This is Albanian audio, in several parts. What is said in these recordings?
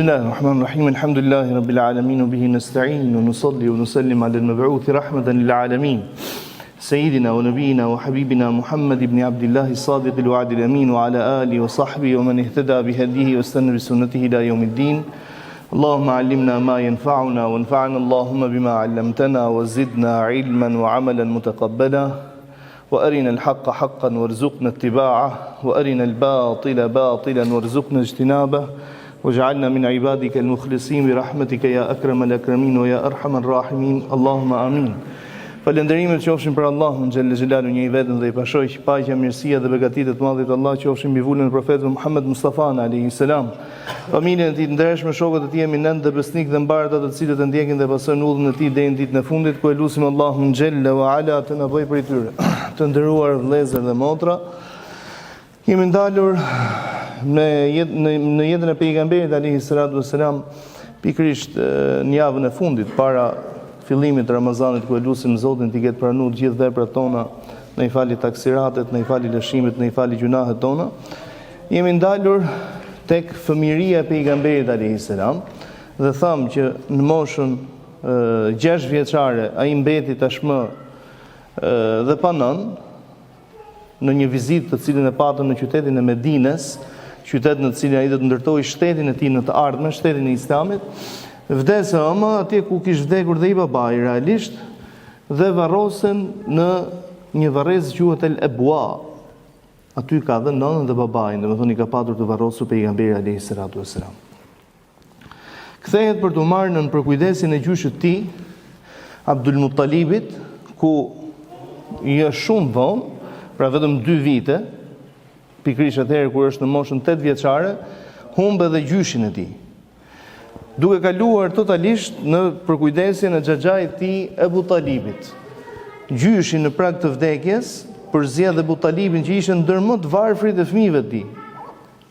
Bismillahirrahmanirrahim. Elhamdulillahi rabbil alamin wa bihi nasta'in wa nusalli wa nusallim ala al-mab'uth rahmatan lil alamin. Sayyidina wa nabiyina wa habibina Muhammad ibn Abdullah as-sadiq al-wa'd al-amin wa ala alihi wa sahbihi wa man ihtada bi hadihi wa istanna bi sunnatihi ila yawmiddin. Allahumma 'allimna ma yanfa'una wanfa'na Allahumma bima 'allamtana wa zidna 'ilman wa 'amalan mutaqabbala. وأرنا الحق حقا وارزقنا اتباعه وأرنا الباطل باطلا وارزقنا اجتنابه واجعلنا من عبادك المخلصين برحمتك يا أكرم الأكرمين ويا أرحم الراحمين اللهم آمين Falënderimet qofshin për Allahun xhelle xhelalu një i vetëm dhe i pashoq, paqja, mirësia dhe begatitë e të madhit Allah qofshin mbi vulën e profetit Muhammed Mustafa alayhi salam. Familjen e tij të ndershme, shokët e tij eminentë dhe besnikë dhe mbarë ata të cilët e ndjekin dhe pasojnë udhën e tij deri në ditën e fundit, ku e lusim Allahun xhelle wa ala të na bëjë prej tyre. Të nderuar vëllezër dhe motra, jemi ndalur në jetë në, në jetën e pejgamberit alayhi salatu wasalam pikërisht në javën e fundit para fillimit të Ramazanit ku e lusim Zotin t'i ketë pranuar të gjithë veprat tona, na i fali taksiratet, na i fali lëshimet, na i fali gjynahet tona. Jemi ndalur tek fëmijëria e pejgamberit alayhi salam dhe thamë që në moshën 6 vjeçare ai mbeti tashmë dhe pa nënë në një vizitë të cilën e patën në qytetin e Medines, qytet në të cilin ai do të ndërtojë shtetin e tij në të ardhmen, shtetin e Islamit, vdes e ëma atje ku kish vdekur dhe i babai realisht dhe varrosen në një varrezë quhet El Ebua. Aty ka dhe nënën dhe babain, domethënë i ka patur të varrosur pejgamberi alayhi salatu wasalam. Kthehet për t'u marrë nën përkujdesjen e gjyshit të tij, Abdul Muttalibit, ku jo shumë vonë, pra vetëm 2 vite, pikërisht atëherë kur është në moshën 8 vjeçare, humb edhe gjyshin e tij. Duke kaluar totalisht në përkujdesjen e xhaxhait të tij Ebu Talibit. Gjyshi në prag të vdekjes përzgjedh Ebu Talibin që ishte ndër më të varfrit e fëmijëve të tij.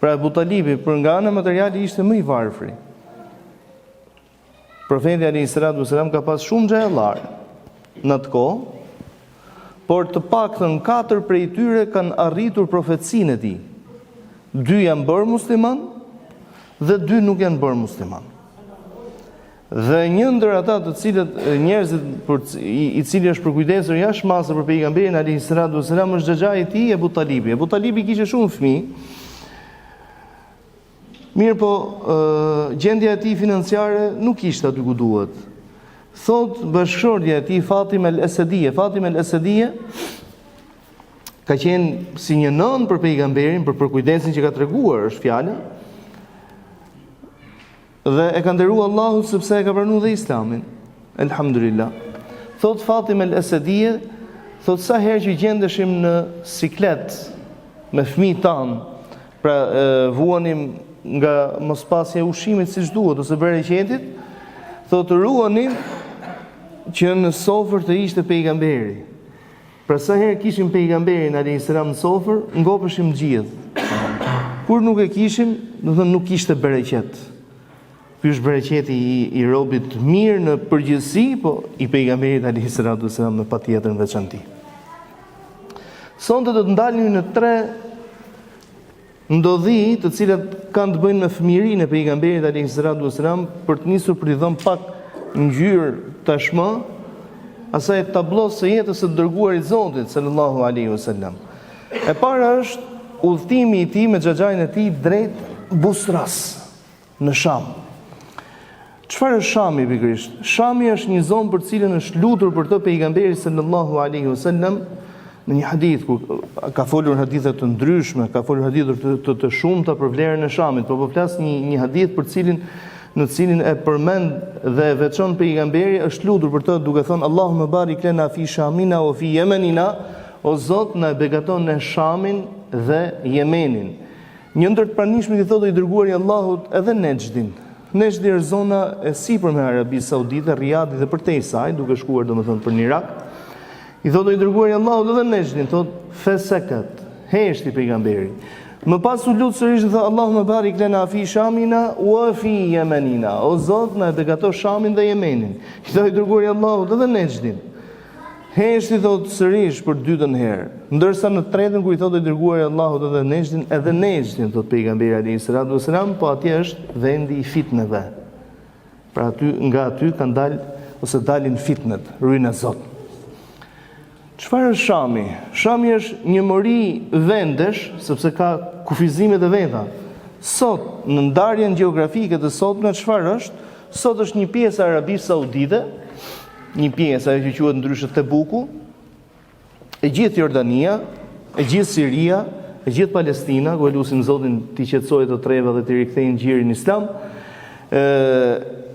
Pra Ebu Talibi për nga ana materiale ishte më i varfri. Profeti alayhi salatu wasalam ka pas shumë xhajallarë në atë kohë, por të paktën katër prej tyre kanë arritur profetësinë e tij. Dy janë bërë musliman dhe dy nuk janë bërë musliman. Dhe një ndër ata të cilët njerëzit për i, i cili është përkujdesur jashtë mase për pejgamberin alayhi salatu wasalam është xhaxhai i tij Ebu Talibi. Ebu Talibi kishte shumë fëmijë. Mirëpo, gjendja e tij financiare nuk ishte aty ku duhet. Thotë bashkëshortja e tij Fatima el-Esedije, Fatima el-Esedije ka qenë si një nënë për pejgamberin, për përkujdesjen që ka treguar, është fjala. Dhe e ka nderuar Allahu sepse e ka pranuar dhe Islamin. Elhamdulillah. Thot Fatima el-Esedije, thot sa herë që gjendeshim në siklet me fëmijët tanë, pra e, vuanim nga mospasja e ushqimit siç duhet ose bereqetit, thot ruanim që në sofër të ishte pejgamberi. Pra sa herë kishim pejgamberin alayhi salam në sofër, ngopeshim të gjithë. Kur nuk e kishim, domethënë nuk kishte bereqet. Ky është bereqeti i, i robit të mirë në përgjithësi, po i pejgamberit alayhi salatu wasalam me patjetër në veçanti. Sonte do të ndalemi në tre Ndodhi, të cilat kanë të bëjnë me fëmijërinë e pejgamberit alayhi salatu wasalam për të nisur për t'i dhënë pak ngjyrë tashmë asaj tabllos së jetës së të dërguarit Zotit sallallahu alaihi wasallam. E para është udhëtimi i tij me xhaxhain e tij drejt Busras. Në Sham. Çfarë është Shami pikërisht? Shami është një zonë për të cilën është lutur për të pejgamberi sallallahu alaihi wasallam në një hadith ku ka folur hadithe të ndryshme, ka folur hadithe të, të, të shumta për vlerën e Shamit, por po flas një një hadith për cilin në të cilin e përmend dhe e veçon pejgamberi është lutur për të duke thënë Allahumma barik lana fi shamina wa fi yemenina, o Zot na e begato ne Shamin dhe Jemenin. Një ndër të pranishmit i thotë i dërguari i Allahut edhe Nexhdin. Nexhdi është zona e sipërme e Arabisë Saudite, Riadi dhe përtej saj, duke shkuar domethënë për në Irak. I thotë i dërguari i Allahut edhe Nexhdin, thotë fesekat, heshti pejgamberi. Më pas u lut sërish dhe tha Allahumma barik lana fi shamina wa fi yemenina. O Zot, na e begato Shamin dhe Jemenin. I tha i dërguari i Allahut edhe Nexhdin. Heshti thotë sërish për të dytën herë. Ndërsa në të tretën kur i thotë i dërguari i Allahut edhe Nexhdin, edhe Nexhdin thotë pejgamberi alayhi salatu wasalam, po atje është vendi i fitneve. Pra aty nga aty kanë dalë ose dalin fitnet, rujna Zot. Çfarë është Shami? Shami është një mori vendesh, sepse ka kufizimet e veta. Sot, në ndarjen gjeografike të sotme, çfarë është? Sot është një pjesë e Arabisë Saudite, një pjesë ajo që quhet ndryshe Tebuku, e gjithë Jordania, e gjithë Siria, e gjithë Palestina, ku e lusim Zotin t'i qetësojë ato treva dhe t'i rikthejë në gjirin islam, ë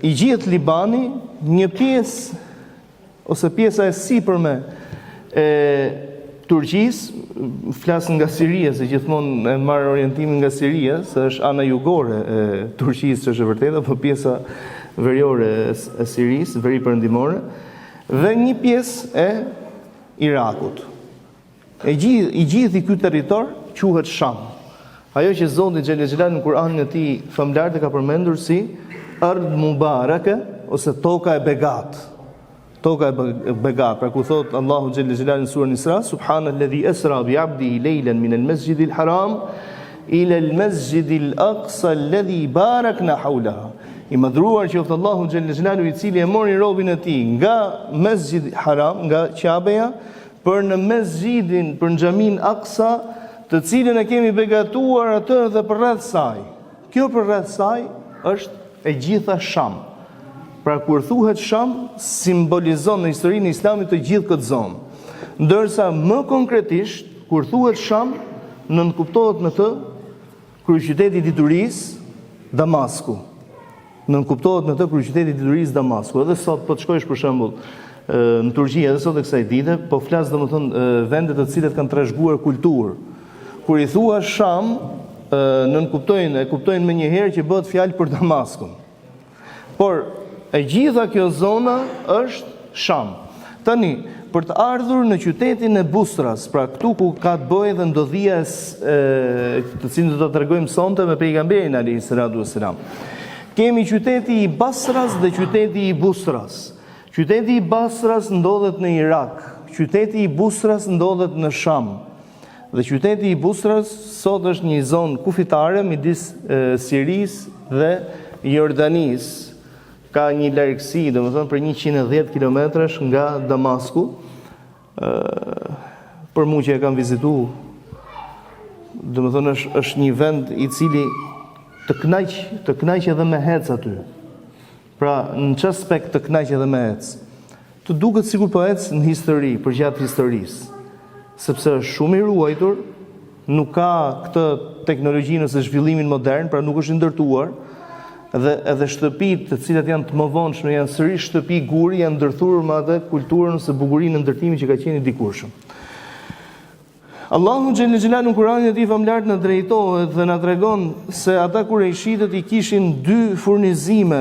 i gjithë Libani, një pjesë ose pjesa e sipërme e Turqisë, flas nga Siria, se gjithmonë e marr orientimin nga Siria, se është ana jugore e Turqisë, që është e vërteta, po pjesa veriore e Sirisë, veriperëndimore, dhe një pjesë e Irakut. E gjithë, i gjithi ky territor quhet Sham. Ajo që Zoti xhele xhelaluhu në Kur'anin e tij famëlartë e ka përmendur si Ard Mubarake ose toka e begatë. Toka e begatë, pra ku thot Allahu xhele xhelaluhu në surën Isra, subhanalladhi asra bi 'abdihi laylan min al-masjid al-haram ila al-masjid al-aqsa alladhi barakna hawlaha. I madhëruar qoftë Allahu xhele xhelaluhu i cili e mori robin e tij nga Mesjid Haram, nga Qabeja, për në Mesxhidin, për në xhaminë Aksa, të cilën e kemi begatuar atë dhe përreth saj. Kjo përreth saj është e gjitha Sham. Pra kur thuhet Sham, simbolizon në historinë e Islamit të gjithë këtë zonë. Ndërsa më konkretisht, kur thuhet Sham, nënkuptohet me të Kryeqyteti i diturisë, Damasku. Nënkuptohet me të kryeqyteti i diturisë Damasku. Edhe sot po të shkojsh për shembull në Turqi edhe sot e kësaj dite, po flas domethënë vende të cilat kanë trashëguar kulturë. Kur i thua Sham, nënkuptojnë, e kuptojnë menjëherë që bëhet fjalë për Damaskun. Por, e gjitha kjo zona është Sham. Tani, për të ardhur në qytetin e Busras, pra këtu ku ka të bëjë dhe ndodhia e, të cilën do ta tregojmë sonte me pejgamberin alayhi salatu wasalam. Kemi qyteti i Basras dhe qyteti i Busras. Qyteti i Basras ndodhet në Irak, qyteti i Busras ndodhet në Sham. Dhe qyteti i Busrës sot është një zonë kufitare midis Sirisë dhe Jordanisë. Ka një largësi, domethënë prej 110 kilometrash nga Damasku. Ë për mua që e kam vizitu, domethënë është është një vend i cili të kënaq, të kënaq edhe me hec aty. Pra, në ç'aspekt të kënaq edhe me ec? Të duket sikur po ec në histori, përgjatë historisë, sepse është shumë i ruajtur, nuk ka këtë teknologjinë ose zhvillimin modern, pra nuk është i ndërtuar, dhe edhe shtëpitë të cilat janë të mëvonshme janë sërish shtëpi guri, janë ndërthurur me atë kulturën ose bukurinë e ndërtimit që ka qenë i dikurshëm. Allahu xhelle xhelaluhu në Kur'anin e tij famëlartë na drejtohet dhe na tregon se ata kurejshitët i kishin dy furnizime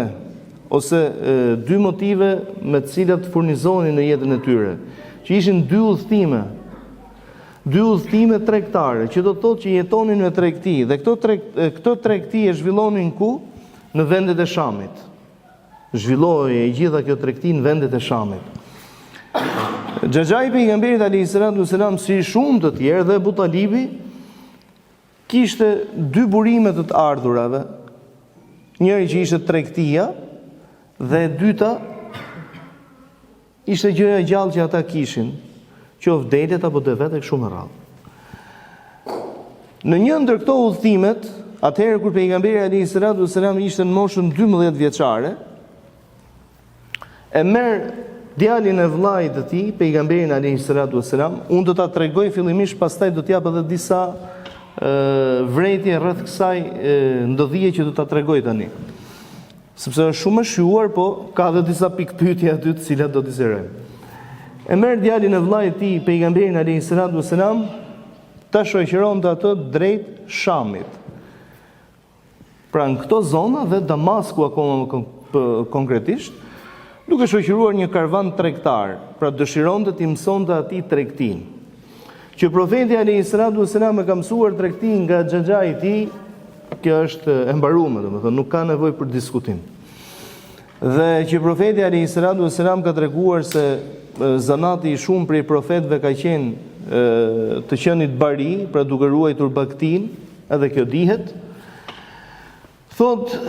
ose e, dy motive me të cilat furnizonin në jetën e tyre, që ishin dy udhëtime. Dy udhëtime tregtare, që do të thotë që jetonin me tregti dhe këto treg, këto tregti e zhvillonin ku? Në vendet e Shamit. Zhvillohej e gjitha kjo tregti në vendet e Shamit. Xhaxhai i pejgamberit alayhi salatu wasalam si shumë të tjerë dhe Ebu Talibi kishte dy burime të të ardhurave. Njëri që ishte tregtia dhe e dyta Ishte gjëja e gjallë që ata kishin, qoftë delet apo devet e kështu me radhë. Në një ndër këto udhëtimet, atëherë kur pejgamberi alayhi salatu wasalam ishte në moshën 12 vjeçare, e merr djalin e vëllait të tij, pejgamberin alayhi salatu wasalam, unë do ta tregoj fillimisht, pastaj do të jap edhe disa vërejtje rreth kësaj ndodhie që do ta tregoj tani. Sepse është shumë e shquar, po ka dhe disa pikëpyetje aty të cilat do t'i sqarojmë. E merr djalin e vëllait të tij, pejgamberin alayhi salatu wasalam, ta shoqëronte atë drejt Shamit. Pra në këto zona dhe Damasku akoma më konkretisht, duke shoqëruar një karvan tregtar, pra dëshironte t'i mësonte atij tregtinë. Që profeti alayhi salatu wasalam e ka mësuar tregtinë nga xhaxhai i tij, kjo është e mbaruar, domethënë nuk ka nevojë për diskutim. Dhe që profeti alayhi salatu wasalam ka treguar se zanati i shumë prej profetëve ka qenë të qenit bari, pra duke ruajtur bagëtinë, edhe kjo dihet. Thotë,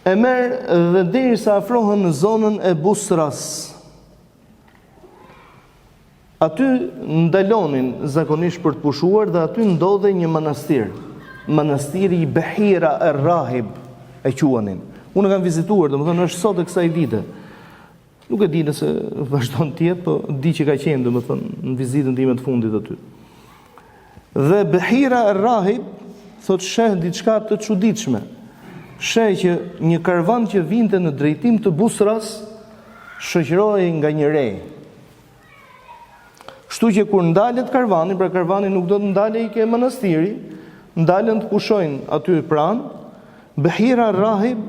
e merr dhe derisa afrohen në zonën e Busras. Aty ndalonin zakonisht për të pushuar dhe aty ndodhej një manastir. Manastiri i Behira er-Rahib e quanin. Unë e kam vizituar, domethënë është sot e kësaj dite. Nuk e di nëse vazhdon të jetë, po di që ka qenë, domethënë, në vizitën time të fundit aty. Dhe Behira er-Rahib thotë sheh diçka të çuditshme. Sheh që një karvan që vinte në drejtim të Busras shoqërohej nga një re. Kështu që kur ndalet karvani, pra karvani nuk do të ndalej ke manastiri, ndalen të pushojnë aty pranë, Behira Rahib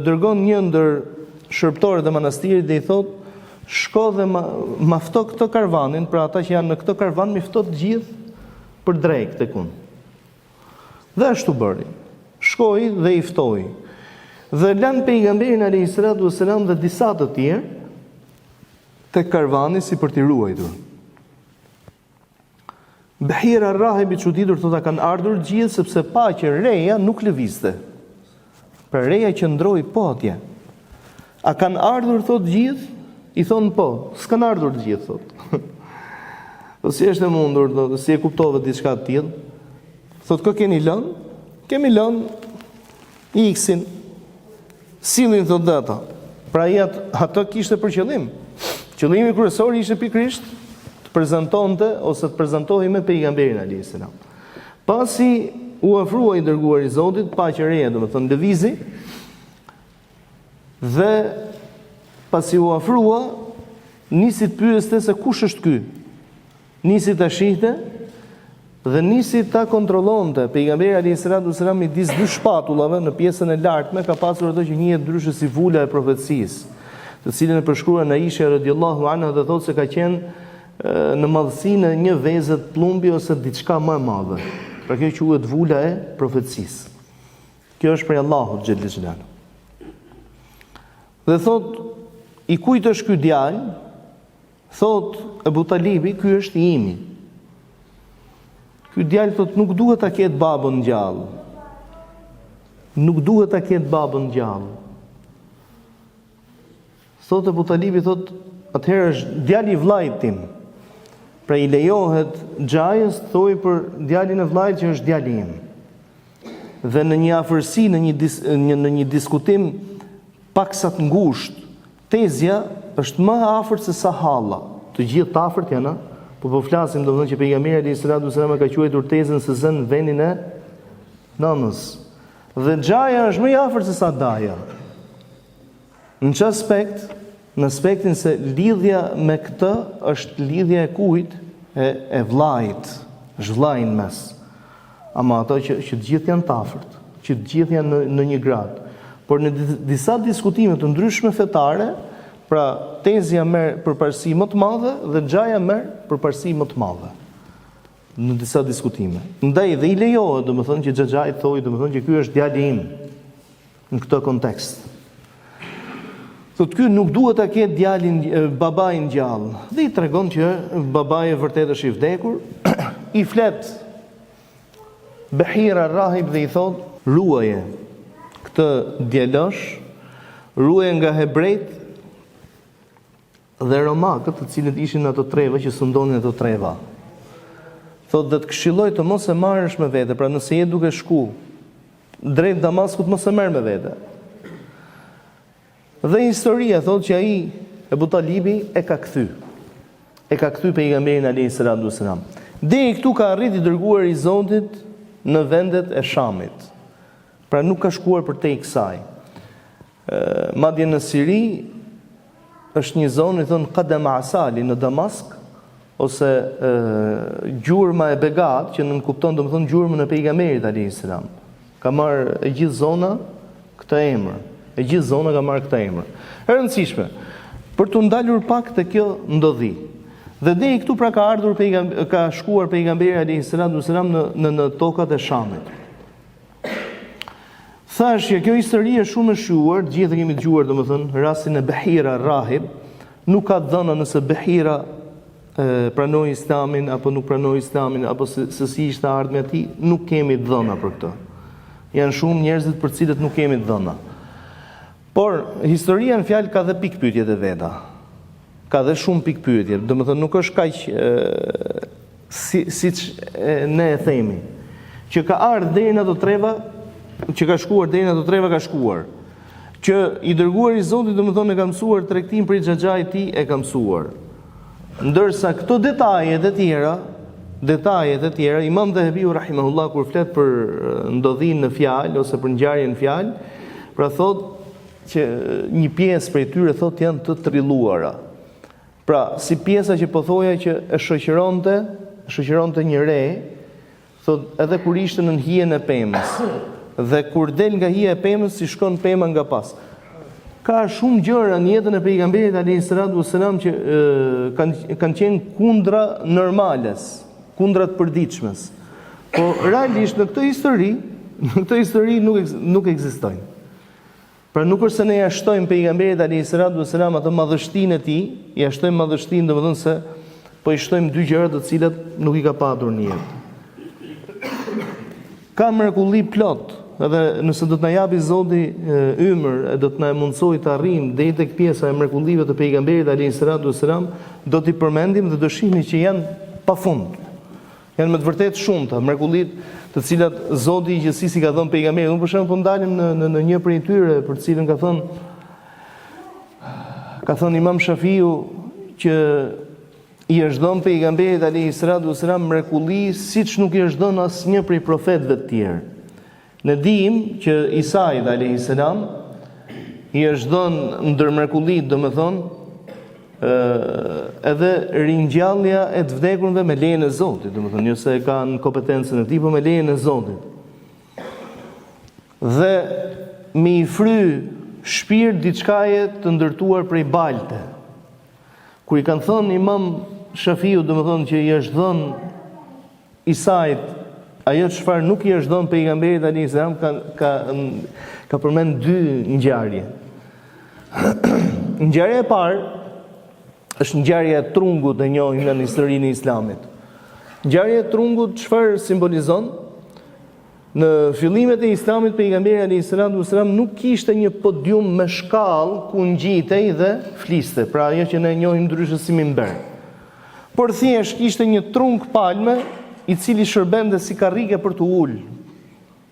dërgon një ndër shërbëtorët e manastirit dhe i thotë, shko dhe ma, ma fto këtë karvanin, pra ata që janë në këtë karvan, m'i fto të gjithë për drekë tek unë. Dhe ashtu bëri. Shkoi dhe i ftoi. Dhe lanë pejgamberin alayhi salatu wasalam dhe disa të tjerë tek karvani si për t'i ruajtur. Behira Rahib i çuditur thotë a kanë ardhur të gjithë sepse pa që reja nuk lëvizte. Pra reja qëndroi po atje. A kanë ardhur thotë të gjithë? I thonë po, s'kanë ardhur të gjithë thotë. Po si është e mundur, thotë, si e kuptove diçka të tillë? Thotë kë keni lënë? Kemi lënë X-in. Sillin thotë dhe ata. Pra ai atë, atë kishte për qëllim. Qëllimi kryesor ishte pikërisht të prezantonte ose të prezantohej me pejgamberin alayhis salam. Pasi u afrua i dërguari i Zotit, pa që reja, domethënë lëvizi, dhe pasi u afrua, nisi të pyeste se kush është ky. Nisi ta shihte dhe nisi ta kontrollonte. Pejgamberi alayhi salatu wasalam midis dy shpatullave në pjesën e lartme ka pasur ato që njihet ndryshe si vula e profecisë, të cilën e përshkruan Aisha radhiyallahu anha dhe thotë se ka qenë në madhësinë e një veze të plumbi ose diçka më e madhe. Pra kjo quhet vula e profecisë. Kjo është prej Allahut xhelle xhelaluhu. Dhe thotë i kujt është ky djalë? Thotë Ebu Talibi, ky është i imi. Ky djalë thotë nuk duhet ta ketë babën gjallë. Nuk duhet ta ketë babën gjallë. Thotë Ebu Talibi, thotë, atëherë është djali i vllait tim. Pra i lejohet xhajës të thojë për djalin e vllait që është djali im. Dhe në një afërsi, në një, dis, një, në një diskutim paksa të ngushtë, Tezja është më e afërt se sa halla. Të gjithë të afërt janë, a? Po po flasim domethënë që pejgamberi alayhi salatu wasalam e ka quajtur tezen se zën vendin e nënës. Dhe xhaja është më i afërt se sa daja. Në ç'aspekt? Në aspektin se lidhja me këtë është lidhja e kujt? E, e vllait. Është vllai në mes. Ama ato që, që të gjithë janë të afërt, që të gjithë janë në, në një gradë. Por në disa diskutime të ndryshme fetare, pra tezja merr përparësi më të madhe dhe xhaja merr përparësi më të madhe në disa diskutime. Ndaj dhe i lejohet, domethënë që xhaxhai të thojë, domethënë që ky është djali im në këtë kontekst. Thotë ky nuk duhet ta ketë djalin babain gjallë. Dhe i tregon që babai vërtet është i vdekur, i flet Behira Rahib dhe i thotë, ruaje këtë djalosh, ruaje nga hebrejtë dhe romakët, të cilët ishin në ato treva që sundonin ato treva. Thotë dhe të këshilloj të mos e marrësh me vete, pra nëse je duke shku drejt Damaskut mos e merr me vete. Dhe historia thotë që ai Ebu Talibi e ka kthy. E ka kthy pejgamberin alayhi salatu wasalam. Deri këtu ka arrit i dërguari i Zotit në vendet e Shamit. Pra nuk ka shkuar përtej kësaj. Madje në Siri është një zonë i thonë Kadem Asali në Damask ose e, gjurma e begatë që nënkupton domethënë gjurmën e pejgamberit alayhi salam. Ka marrë e gjithë zona këtë emër. E gjithë zona ka marrë këtë emër. E rëndësishme për t'u ndalur pak te kjo ndodhi. Dhe deri këtu pra ka ardhur pejgam, ka shkuar pejgamberi alayhi salatu wasalam në në në tokat e Shamit. Thashë që kjo histori është shumë e shquar, të gjithë e kemi dëgjuar domethënë rastin e Behira Rahib. Nuk ka të dhëna nëse Behira e pranoi Islamin apo nuk pranoi Islamin apo se, se si ishte e ardhmja e tij, nuk kemi të dhëna për këtë. Janë shumë njerëzit për të cilët nuk kemi të dhëna. Por historia në fjalë ka dhe pikëpyetjet e veta. Ka dhe shumë pikëpyetje, domethënë nuk është kaq si siç ne e themi, që ka ardhur deri në ato treva, që ka shkuar deri në ato treva ka shkuar. Që i dërguari i Zotit, domethënë e ka mësuar tregtinë prej xhaxhait tij e ka mësuar. Ndërsa këto detajet e tjera, detajet e tjera, Imam Dhehebiu rahimahullah kur flet për ndodhinë në fjalë ose për ngjarjen në fjalë, pra thotë që një pjesë prej tyre thotë janë të trilluara. Pra, si pjesa që po thoja që e shoqëronte, e shoqëronte një re, thotë edhe kur ishte nën hijen e pemës. Dhe kur del nga hija e pemës, i shkon pema nga pas. Ka shumë gjëra në jetën e pejgamberit alayhi salatu wasalam që e, kanë kanë qenë kundra normales, kundra të përditshmes. Po realisht në këtë histori, në këtë histori nuk nuk ekzistojnë. Pra nuk është se ne ia shtojmë pejgamberit alayhi salatu wasalam atë madhështinë e tij, ia shtojmë madhështinë, domethënë se po i shtojmë dy gjëra të cilat nuk i ka patur në jetë. Ka mrekulli plot, edhe nëse do të na japi Zoti ymër e do të na e mundësojë të arrijmë deri tek pjesa e mrekullive të pejgamberit alayhi salatu wasalam, do t'i përmendim dhe do shihni që janë pafund. Janë me të vërtetë shumta mrekullitë të cilat Zoti i gjithësisë i ka dhënë pejgamberit. Unë për shembull po ndalim në në në një prej tyre për të cilën ka thënë ka thënë Imam Shafiu që i është dhënë pejgamberit alayhi salatu wasalam mrekulli siç nuk i është dhënë asnjë prej profetëve të tjerë. Ne dimë që Isait alayhi salam i është dhënë ndër mrekullitë, domethënë, ë edhe ringjallja e të vdekurve me lejen e Zotit, domethënë, jo se e ka në kompetencën e tij, po me lejen e Zotit. Dhe me i fry shpirt diçkaje të ndërtuar prej balte. Kur i kanë thënë Imam Shafiu, domethënë që i është dhënë Isait, ajo çfarë nuk i është dhënë pejgamberit alayhi salam ka ka ka përmend dy ngjarje. Ngjarja e parë është ngjarja e trungut e njohim në historinë e Islamit. Ngjarja e trungut çfarë simbolizon? Në fillimet e Islamit pejgamberi alayhi salatu wasalam nuk kishte një podium me shkallë ku ngjitej dhe fliste, pra ajo që ne njohim ndryshe si minber. Por thjesht kishte një trung palme i cili shërbente si karrike për t'u ulë,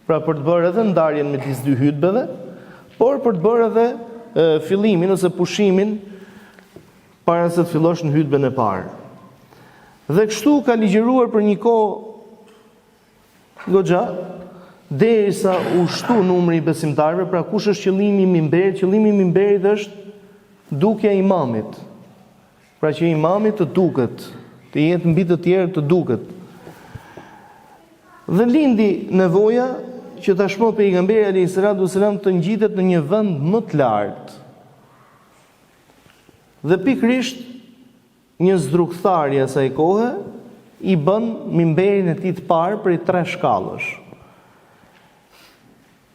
pra për të bërë edhe ndarjen midis dy hutbeve, por për të bërë edhe fillimin ose pushimin para se të fillosh në hutben e parë. Dhe kështu ka ligjëruar për një kohë goxha derisa u shtu numri i besimtarëve, pra kush është qëllimi i mimberit? Qëllimi i mimberit është dukja e imamit. Pra që imami të duket, të jetë mbi të tjerë të duket. Dhe lindi nevoja që tashmë pejgamberi alayhi salatu wasalam të ngjitet në një vend më të lartë. Dhe pikërisht një zdrukthtar i asaj kohe i bën mimberin e tij të parë prej tre shkallësh.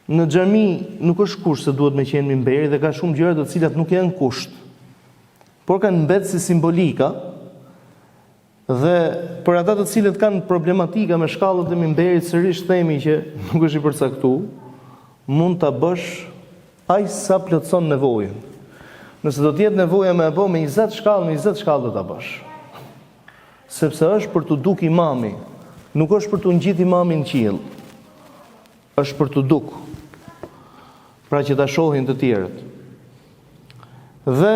Në xhami nuk është kusht se duhet me qenë mimberi dhe ka shumë gjëra të cilat nuk janë kusht. Por kanë mbet si simbolika dhe për ata të cilët kanë problematika me shkallët e mimberit sërish themi që nuk është i përcaktu, mund ta bësh aq sa plotëson nevojën. Nëse do të jetë nevoja me e bë me 20 shkallë, me 20 shkallë do ta bësh. Sepse është për t'u duk imami, nuk është për t'u ngjit imami në qiell. Është për t'u duk. Pra që ta shohin të tjerët. Dhe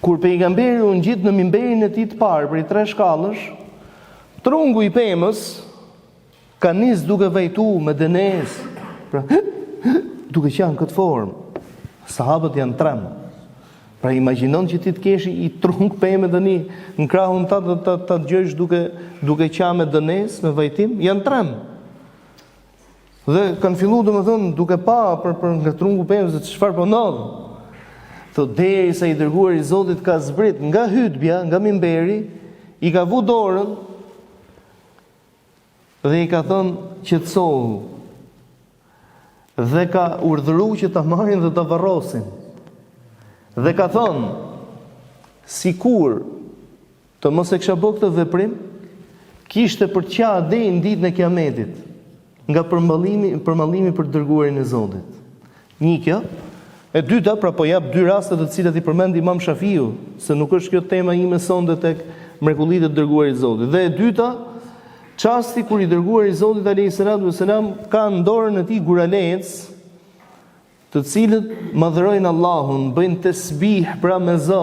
kur pejgamberi u ngjit në mimberin e tij të parë prej tre shkallësh, trungu i pemës ka nis duke vajtu me dënesë. Pra, duke qenë në këtë formë. Sahabët janë trem. Pra imagjinon që ti të kesh i trung peme tani në krahun tat dhe ta ta dëgjosh duke duke qa me dënesë, me vajtim, janë trem. Dhe kanë fillu domethënë duke pa për për nga trungu pemës se çfarë po ndodh. Thotë derisa i dërguari i Zotit ka zbrit nga hutbja, nga mimberi, i ka vu dorën dhe i ka thënë qetësohu. Dhe ka urdhëru që ta marrin dhe ta varrosin. Dhe ka thënë. Sikur të mos e kisha bo këtë veprim, kishte për të qa deri në ditën e Kiametit, nga përmallimi, përmallimi për të dërguarin e Zotit. Një kjo, e dyta, pra po jap dy raste të cilat i përmend Imam Shafiu, se nuk është kjo tema ime sonte tek mrekullitë e të dërguarit të Zotit. Dhe e dyta, çasti kur i dërguari i Zotit alayhi salatu wasalam ka në dorën e tij guralecë, të cilët madhërojnë Allahun, bëjnë tesbih pra me zë.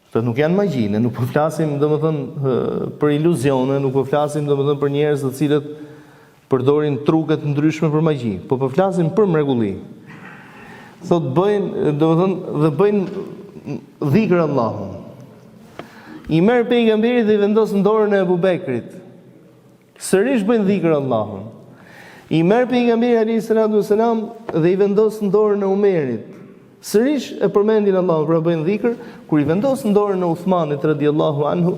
Këto nuk janë magji, ne nuk po flasim domethënë për iluzione, nuk po flasim domethënë për njerëz të cilët përdorin truke të ndryshme për magji, po po flasim për mrekulli. Thot bëjnë, domethënë dhe bëjnë dhikr Allahun. I merr pejgamberi dhe i vendos në dorën e Ebu Bekrit. Sërish bëjnë dhikr Allahun. I merr pejgamberi alayhi salatu wasalam dhe i vendos në dorën e Umerit. Sërish e përmendin Allahun, pra bëjnë dhikr, kur i vendos në dorën e Uthmanit radiallahu anhu,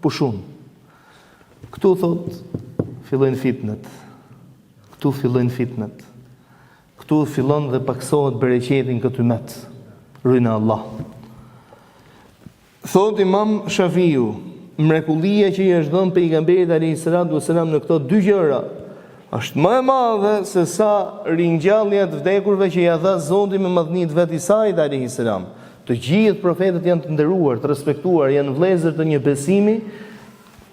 pushun. Këtu thot fillojnë fitnet. Këtu fillojnë fitnet. Këtu fillon dhe paksohet bereqeti në këtë ymet. Rujna Allah. Thotë Imam Shafiu, mrekullia që i është dhënë pejgamberit alayhi salatu wasalam në këto dy gjëra është më e madhe se sa ringjallja e të vdekurve që ia dha Zoti me madhni të vet Isait alayhi salam. Të gjithë profetët janë të nderuar, të respektuar, janë vëllezër të një besimi,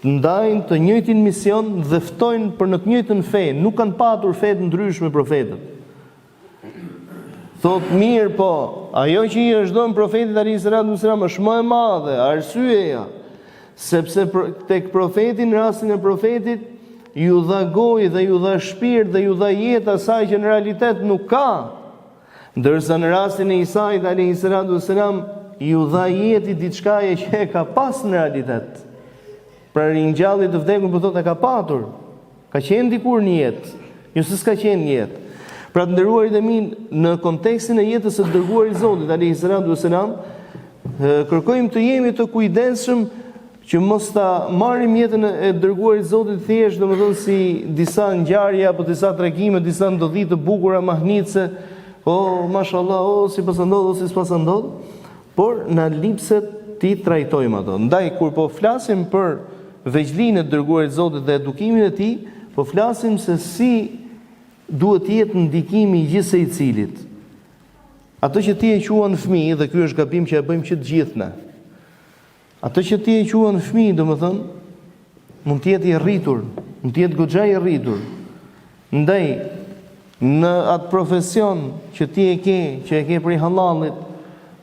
ndajnë të njëjtin mision dhe ftojnë për në të njëjtën fe, nuk kanë patur fe të ndryshme profetët. Thot mirëpo, ajo që i është dhënë profetit alayhi salatu wasalam është më e madhe, arsyeja, sepse tek profeti në rastin e profetit iu dha gojë dhe iu dha shpirt dhe iu dha jetë asaj që në realitet nuk ka. Ndërsa në rastin e Isait alayhi salatu wasalam iu dha jetë diçkaje që e ka pas në realitet. Pra ringjalli të vdekurin po thotë e ka patur. Ka qenë dikur në jetë, jo se s'ka qenë në jetë. Pra të nderuarit e mi, në kontekstin e jetës së të dërguarit Zotit, alayhi salatu wasalam, kërkojmë të jemi të kujdesshëm që mos ta marrim jetën e dërguarit Zotit thjesht, domethënë si disa ngjarje apo disa tregime, disa ndodhi të bukura mahnitëse, oh mashallah, oh si paska ndodh, oh si s'paska ndodh, Por na lipset t'i trajtojmë ato. Ndaj kur po flasim për vegjëlinë e të dërguarit të Zotit dhe edukimin e tij, po flasim se si duhet të jetë ndikimi i gjithsejcilit. Atë që ti e quan fëmijë dhe ky është gabim që e bëjmë që të gjithë ne. Atë që ti e quan fëmijë, domethënë, mund të jetë i rritur, mund të jetë goxha i rritur. Ndaj në atë profesion që ti e ke, që e ke prej hallallit,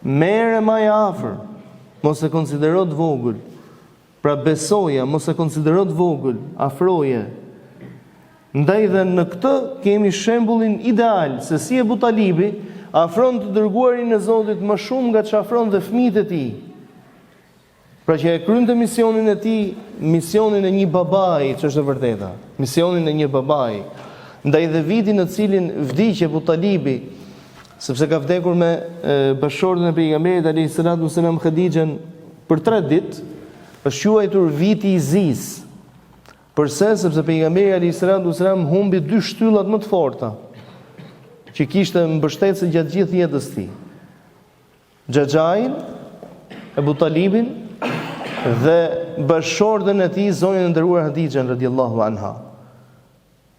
merre maje afër, mos e konsidero të vogël. Pra besoja, mos e konsidero të vogël, afroje. Ndaj dhe në këtë kemi shembullin ideal se si Ebu Talibi afron të dërguarin e Zotit më shumë nga ç'afron dhe fëmijët e tij. Pra që e kryente misionin e tij, misionin e një babai, që është e vërteta, misionin e një babai. Ndaj dhe vitin në cilin vdiq Ebu Talibi, sepse ka vdekur me bashkëshorten e pejgamberit alayhi salatu wasalam Hadixhen për 3 ditë, është quajtur viti i zisë. Përse? Sepse pejgamberi alayhi salatu wasalam humbi dy shtyllat më të forta që kishte mbështetëse gjatë gjithë jetës së tij. Xhaxhain Ebu Talibin dhe bashkëshorten e tij zonjën e nderuar Hadixhen radiallahu anha.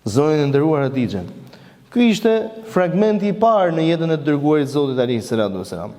Zonjën e nderuar Hadixhen. Ky ishte fragmenti i parë në jetën e të dërguarit Zotit alayhi salatu wasalam.